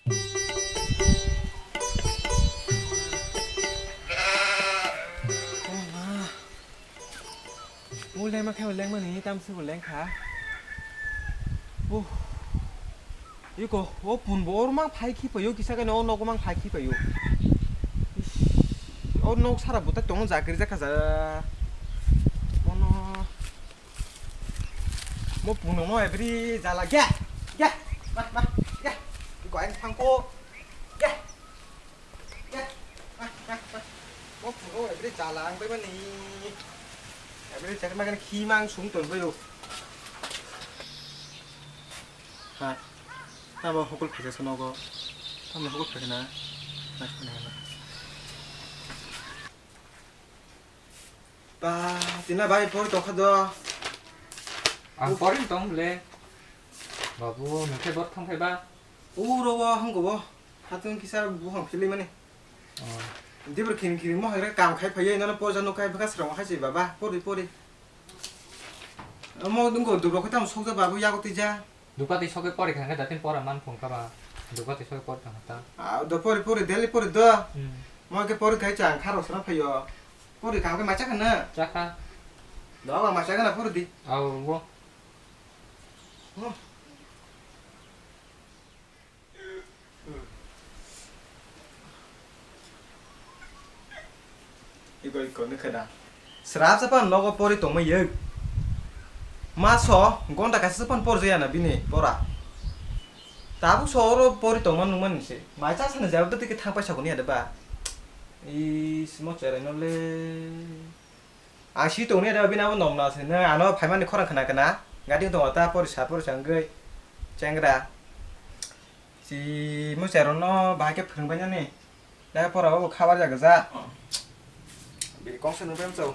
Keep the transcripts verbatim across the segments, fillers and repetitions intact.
O ma. O lengma khe o lengmani, tamswk o lengkha. O. Iko, o pun bo or mang phai khi paio, kisa khe no, o nogo mang phai khi paio. Ish, o nok sara buta tong jakri jakha ja. Ono. Mo pun no ebri jala ge. Ge. Ma, ma. Ge. Iko ang thangko. Ge. Mo puro every jala ang bai mani. Every chat makan khimang sung ton bayo. Ha. Tamo hokol phaja sono go. Tamo hokol phaja na. Na, na, na. Ba, tina bai por tokha do. Ang pori tong le. Babu, nokhe bor thang phai ba. Uro bo hangko bo. Hatun kisa buhang philwi mani. Oh. Dibor khini khini mo hagre kam khai phaiye, nono porja no khai bwkha srong khai se baba, pori pori. Omo dungko dubro khe tamo sokja babu yago tija. Dukati soke pori khangkhe datin pora man phung kha ba. Dukati soke pori khangkhe ta. Ah, do pori pori, daily pori do. Hmm. Mo ke pori khai chang kharo sra phaio. Pori khangkhe macha khana. Chakha. Do ba macha khana pori di. Au bo. Oh. Iko iko nukhe da. Srap sapan nogo pori tongma yek. Maso gonta kaisa sapan porjaya na bini pora. Tabuk so oro pori tongma nungmani se. Mai cha sana jawab tike thang paisa kuni ada ba. Is mo cherai no le. Ang si tongni ada bini abo nomna se. Nang ano phaimani khorang khna khna. Gadi tong ta porisa porisa ngoi. Chengra. Si muchai rokno bahai khe phwrwngbainani. Lekha pora o khabar jaga ja. Biri kongsa nubem chau.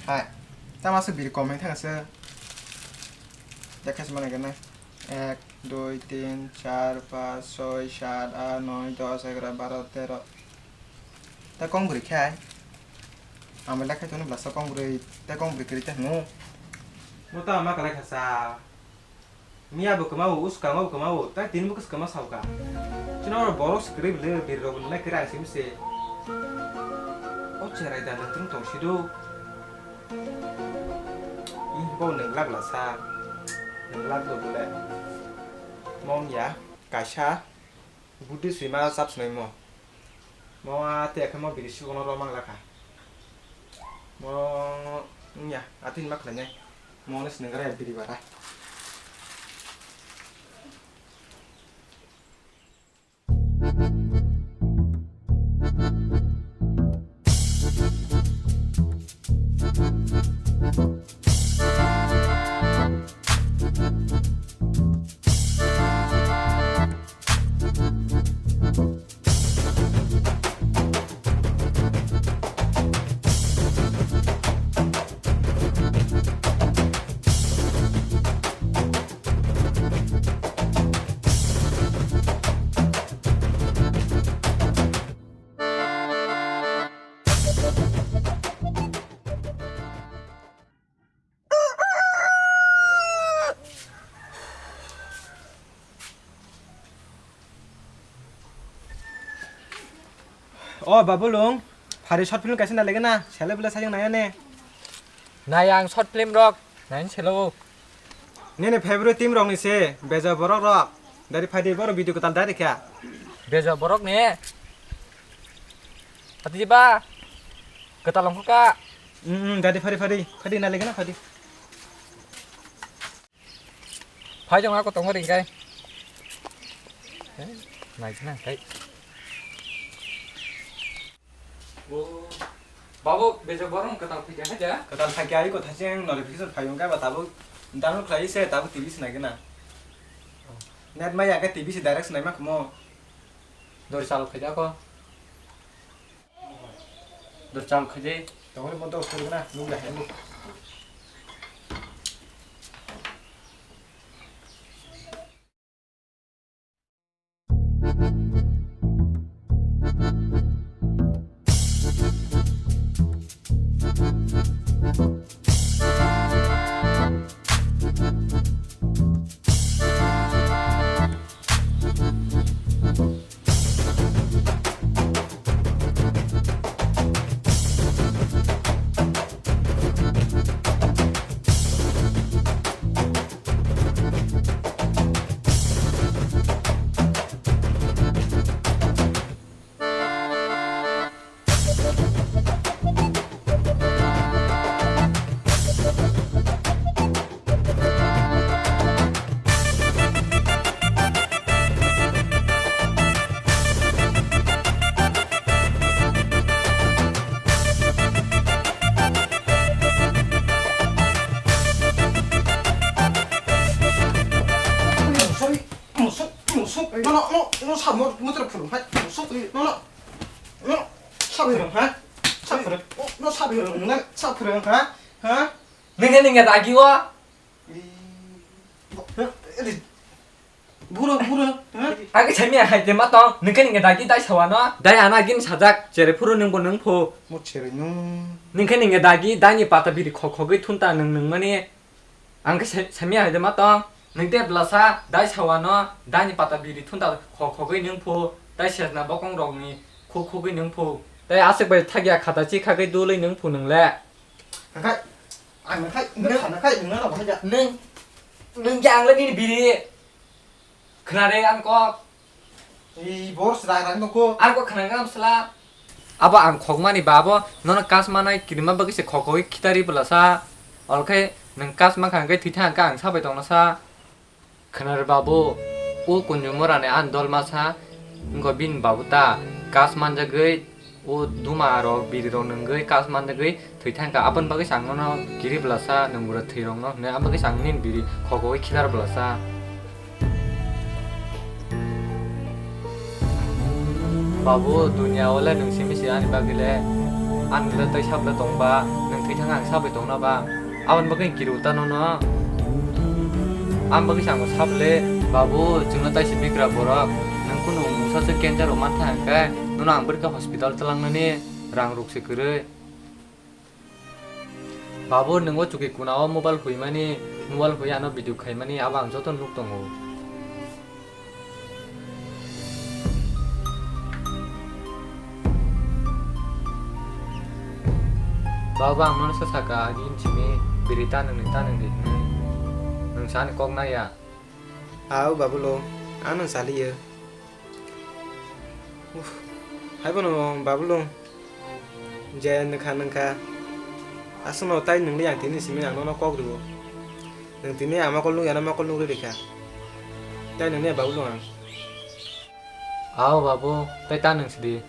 Hai. Tama se biri kom hai thang se. Lekha se mana gana. Ek, dui, tin, char, panch, choi, sat, aat, noi, dos, egaro, baro, tero. Ta kong bwrwi khe hai. Ang bai lekha tono blasa kong bwrwi, ta kong bwrwi kwrwi ta hwngo. Mo ta ma kalai kha sa. Miya bo kwmawo, uskango bo kwmawo, tai tini bo kwswkama sauka. Chini oro borok se kwrwi bwle, biri rok nungnai kwrwi ang simi se. O cherai da nangtwng tong si do. Ih, bo nwnglak lasa. Nwnglak do bwle. Mom ya, kaisa. Buddhi swima chap swnaimo. Mo a te khe mo biri sikono rw mang lakha. Mo wngya, atwini ma khlainai. Mo no swnam gra biri bara. O Babulung, phari short film kaisa nai legena, sele bwle sajwk nai ani. Nai ang short film rok, nai selo. Nini favorite team rok ni se, bejo borok rok. Dari phadi boro video kwtal dari kha. Bejo borok ni. Ati ba. Kwtal ongkha ka. Hmm, hmm, dari phadi phadi. Phadi na legena phadi. Phai jong ako tongma ring kai. Eh, nai na kai. Babu, bejo borong kwtal phaikya khe ja? Kwtal phaikya, iko thacheng notification phai wngkha ba tabuk download khlai se tabuk T V se nai gana. Net maya khe T V se direct se nai ma khumo. Dori chalo khaida ko. Dori chalo khaide. Tongori mo dok sori gana, nung ya hemu. No sa mo mo tra phuru hai. So no no. No sa phuru ha. Sa phuru. No sa phuru na sa phuru ha. Ha? Nengke nengke dagi wa. Buro buro. Agi chami hai de matong. Nengke nengke dagi dai sawa no. Dai ana gin sajak chere phuru nengbo nengphu. Mo chere nung. Nengke nengke dagi dai ni pata biri khok khogwi thunta neng neng mani. Ang khe sai-, saimya hai de ma tong. Nwng tei blasa dai sawano daini pata biri thun ta khok khogwi nwng phu, tei sejna bokong rokni khuk khugwi nwng phu. Tei aswk bai thakya khata chi khagwi dulwi nwng phu nwng le. Nakhai, ang nakhai, nwng kha nakhai, nwng na rok nakhai ja. Nwng, nwng khe ang le nini biri. Khna re ang kok. Ei, bor sra rang nokho. Ang kok khna gam sla. Abo ang khokmani babo, nono kas manai kirima bagwi se khokoi khitari bwlasa. Olkhe nwng kas mankha hwnkhe thwi thang khe ang sabai tongna sa. Khna re babu, o kunjumorani ang dolma sa. Wngkha bini babu ta kas manjagwi. O duma rok, biri rok nwngwi kas manjagwi thwi thangkha. Aboni bagwi se ang nono kiri bwlasa, nwng bwrwi thwi rokno hwnwi, aboni bagwi se ang nini biri khogwi khitar bwlasa. Babu, dunia o le nwng simi se ani bagwi le, ani le tei sable tongba, nwng thwi thangkha ang sabai tongna ba? Aboni bagwi kiri uta nono. Ang bagwi se ang sable, babu, chwngno tei se bikra borok, nwng kunu mungsa se cancer rok mantha hwnkhe, nono ang bwrwi khe hospital twlangnani. Rang ruk se kwrwi. Babu, nwng o chuki kuna o mobile huimani, mobile hui ano video khaimani, abo ang joto nuk tongo. Babu, ang nono sa saka, agini simi biri ta nwngni ta nwngdi hwnwi. Nwng sa ani kok naya. Au, babu lo, ano saliyo. Uff, hai bono babu lung. Je nungkha nungkha. Aswkno tai nungli ang tini simi ang nono kok rwo. Nung tini ang mokol nung yana mokol nung rikha. Tai nungni babu lung ang. Ao babu, tai ta nung sidi.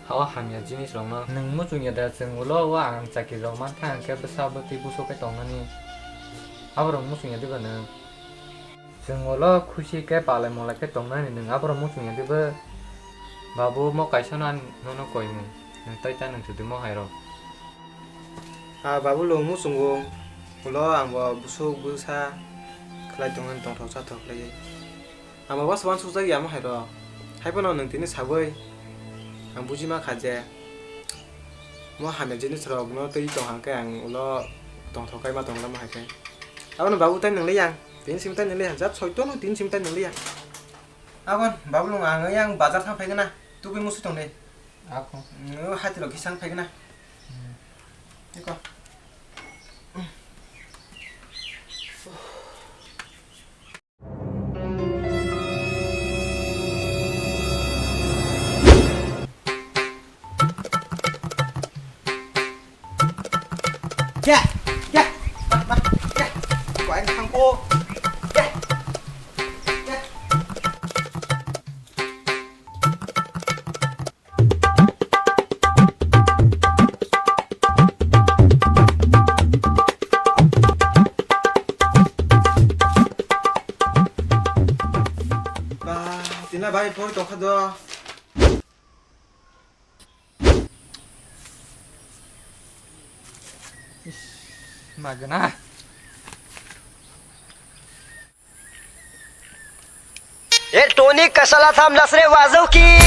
Hao hamya jinis rokno. Nung muchung ya da chwng ulo o ang chakri rok mankha hwnkhe bwsa bwtwi buso khe tongnani. Aborok muchung ya diba nung? Chwng ulo khusi khe palai molai khe tongnani nwng aborok muchung ya diba? Babu, mo kaisa no ani nono koimung, nwng tai ta nwng sudi mo hai rok. Ha babu, lo muchungo ulo ang bo busuk bwsa khlai tongmani tongthok chathok khlaiwi. Ang bo bwsa uansuk jak ya mo hai rok. Hai phano nwng tini sagwi ang buji ma kha je mo hamya jinis rok no twi tong hang khe ang ulo tongthok kai ma tong lama hai khe. Abono babu tai nwng le yang. Tini simi tai nili ya, jat soito no tini simi tai nili ya. Abon, babu lung ang yang bazar thang phaigana, tubui musi tong de. Ako. Ngu hati lo kisang phaigana. Hmm. Iko. Kya? Kya? Ba, ba, kya? Ko ang thang ko. Kya? Kya? Ba, tina bai por tokha do. Magana. E Tony kasala tham lasre wazau ki.